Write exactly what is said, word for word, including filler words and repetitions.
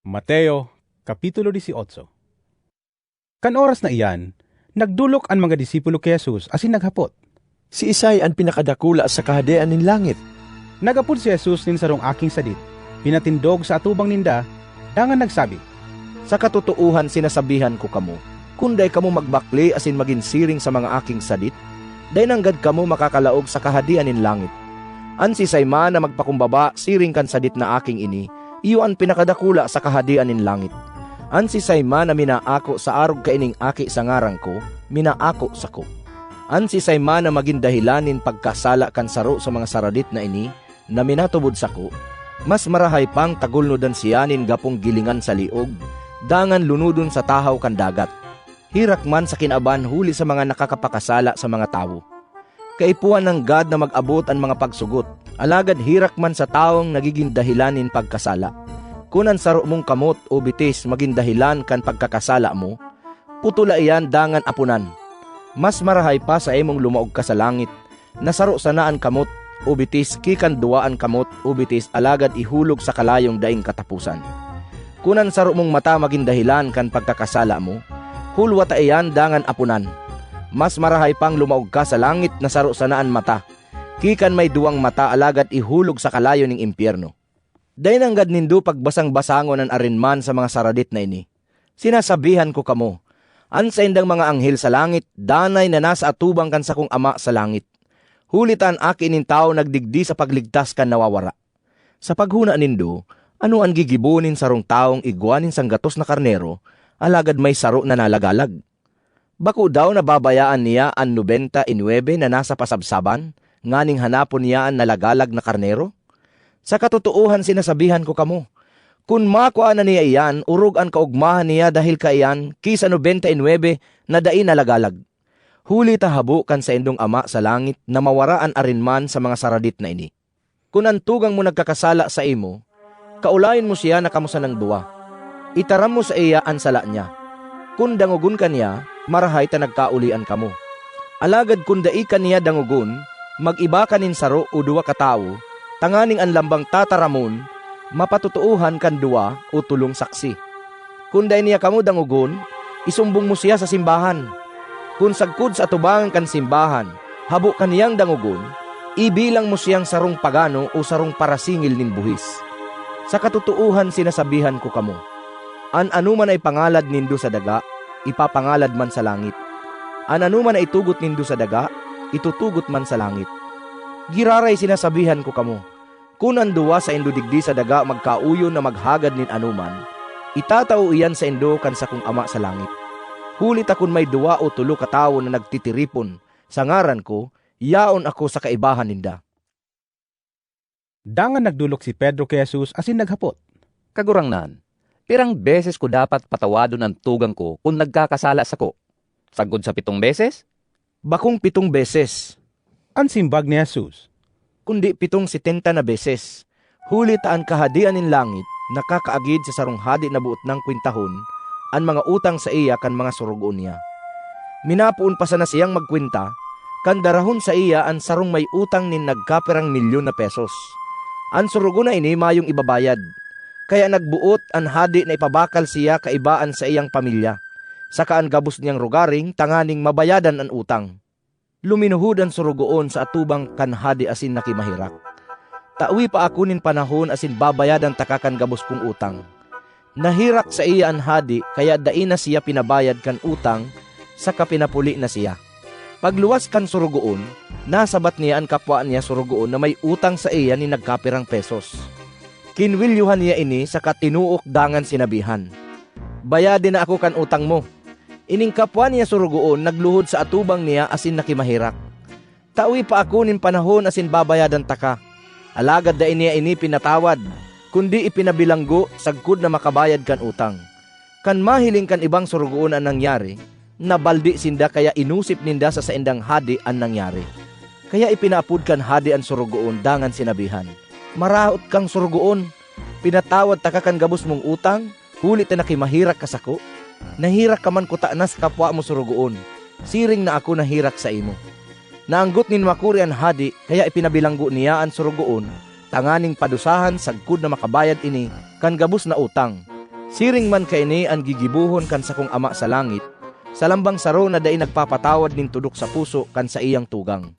Mateo, Kapitulo dieciocho. Kan oras na iyan, nagdolok an mga disipulo ki Jesus asin naghapot, "Siisay an pinakadakula sa Kahadean nin langit?" Naghapot si Jesus nin sarong aking sadit, pinatindog sa atubang ninda, dangan nagsabi, "Sa katotoohan sinasabihan ko kamo, kun dai kamo magbakle asin magin siring sa mga aking sadit, dai nanggad kamo makakalaog sa Kahadean nin langit. An siisay man na magpakumbaba siring kan sadit na aking ini, iyo an pinakadakula sa Kahadean nin langit. An siisay man na minaako sa arog kaining aki sa ngaran ko, minaako sako. An siisay man na magin dahelan nin pagkasala kan saro sa mga saradit na ini na minatubod sako, mas marahay pang tagulnodan siya nin gapong gilingan sa liog, dangan lunodon sa tahaw kan dagat. Herak man sa kinaban huli sa mga nakakapakasala sa mga tawo. Kaipuhan nanggad na mag-abot an mga pagsugot, alagad herak man sa tawong nagigin dahelan nin pagkasala. Kun an saro mong kamot o bitis magin dahelan kan pagkakasala mo, putola iyan dangan aponan. Mas marahay pa saimong lumaog ka sa langit, na saro sana an kamot o bitis ki kan duwa an kamot o bitis alagad ihulog sa kalayong daing kataposan. Kun an saro mong mata magin dahelan kan pagkakasala mo, hulwata iyan dangan aponan. Mas marahay pang lumaog ka sa langit na saro sana an mata, ki kan may duwang mata alagad ihulog sa kalayo nin impyerno. Dai nanggad nindo pagbasang-basangon an arin man sa mga saradit na ini. Sinasabihan ko kamo, an saindang mga anghel sa langit danay na nasa atubang kan sakong Ama sa langit, huli ta an Aki nin Tawo nagdigdi sa pagligtas kan nawawara. Sa paghona nindo, ano an gigibo nin sarong tawong igwa nin sanggatos na karnero, alagad may saro na nalagalag? Bako daw na babayaan niya an nobenta y nuebe na nasa pasabsaban, nganing hanapon niya an nalagalag na karnero? Sa katotoohan sinasabihan ko kamo, kun makua na niya iyan, orog an kaogmahan niya dahel kaiyan ki sa nobenta y nuebe na dai nalagalag. Huli ta habo kan saindong Ama sa langit na mawara an arin man sa mga saradit na ini. Kun an tugang mo nagkakasala saimo, kaolayon mo siya na kamo sanang duwa. Itaram mo saiya an sala niya. Kun dangogon ka niya, marahay ta nagkaolian kamo. Alagad kun dai ka niya dangogon, mag-iba ka nin saro o duwa katawo, tanganing an lambang tataramon mapatotoohan kan duwa o tolong saksi. Kun dai niya kamo dangogon, isumbong mo siya sa simbahan. Kun sagkod sa atubangan kan simbahan, habo ka niyang dangogon, ibilang mo siyang sarong pagano o sarong parasingil nin buhis. Sa katotoohan sinasabihan ko kamo, an anoman na ipangalad nindo sa daga, ipapangalad man sa langit. An anoman na itugot nindo sa daga, itutugot man sa langit. Giraray sinasabihan ko kamo, kun an duwa saindo digdi sa daga magkaoyon na maghagad nin anoman, itatao iyan saindo kan sakong Ama sa langit. Huli ta kun may duwa o tolo katawo na nagtitiripon sa ngaran ko, yaon ako sa kaibahan ninda." Dangan nagdolok si Pedro ki Jesus asin naghapot, "Kagurangnan, pirang beses ko dapat patawadon an tugang ko kun nagkakasala sako? Sagkod sa pitong beses?" "Bakong pitong beses," an simbag ni Jesus, "kundi pitong setenta na beses. Huli ta an Kahadean nin langit nakakaagid sa sarong hade na boot nang kwentahon an mga utang saiya kan mga sorogoon niya. Minapoon pa sana siyang magkwenta, kan darahon saiya an sarong may utang nin nagkapirang milyon na pesos. An sorogoon na ini mayong ibabayad, kaya nagboot an hade na ipabakal siya kaiba an saiyang pamilya, saka an gabos niyang rogaring tanganing mabayadan an utang. Luminuhod an sorogoon sa atubang kan hade asin nakimaherak, 'Tawe pa ako nin panahon asin babayadan taka kan gabos kong utang.' Naherak saiya an hade, kaya dai na siya pinabayad kan utang, saka pinapuli na siya. Pagluwas kan sorogoon, nasabat niya an kapwa niya sorogoon na may utang saiya nin nagkapirang pesos. Kinwelyohan niya ini saka tinuok dangan sinabihan, 'Bayadi na ako kan utang mo.' Ining kapwa niya sorogoon nagluhod sa atubang niya asin nakimaherak, 'Tawe pa ako nin panahon asin babayadan taka.' Alagad dai niya ini pinatawad, kundi ipinabilanggo sagkod na makabayad kan utang. Kan mahiling kan ibang sorogoon an nangyari, nabaldi sinda kaya inosip ninda sa saindang hade an nangyari. Kaya ipinaapod kan hade an sorogoon dangan sinabihan, 'Maraot kang sorogoon! Pinatawad taka kan gabos mong utang, huli ta nakimaherak ka sako. Naherak ka man kutana sa kapwa mo sorogoon, siring na ako naherak saimo.' Naanggot nin makuri an hade, kaya ipinabilanggo niya an sorogoon tanganing padusahan sagkod na makabayad ini kan gabos na utang. Siring man kaini an gigibohon kan sakong Ama sa langit, sa lambang saro na dai nagpapatawad nin tudok sa puso kan saiyang tugang.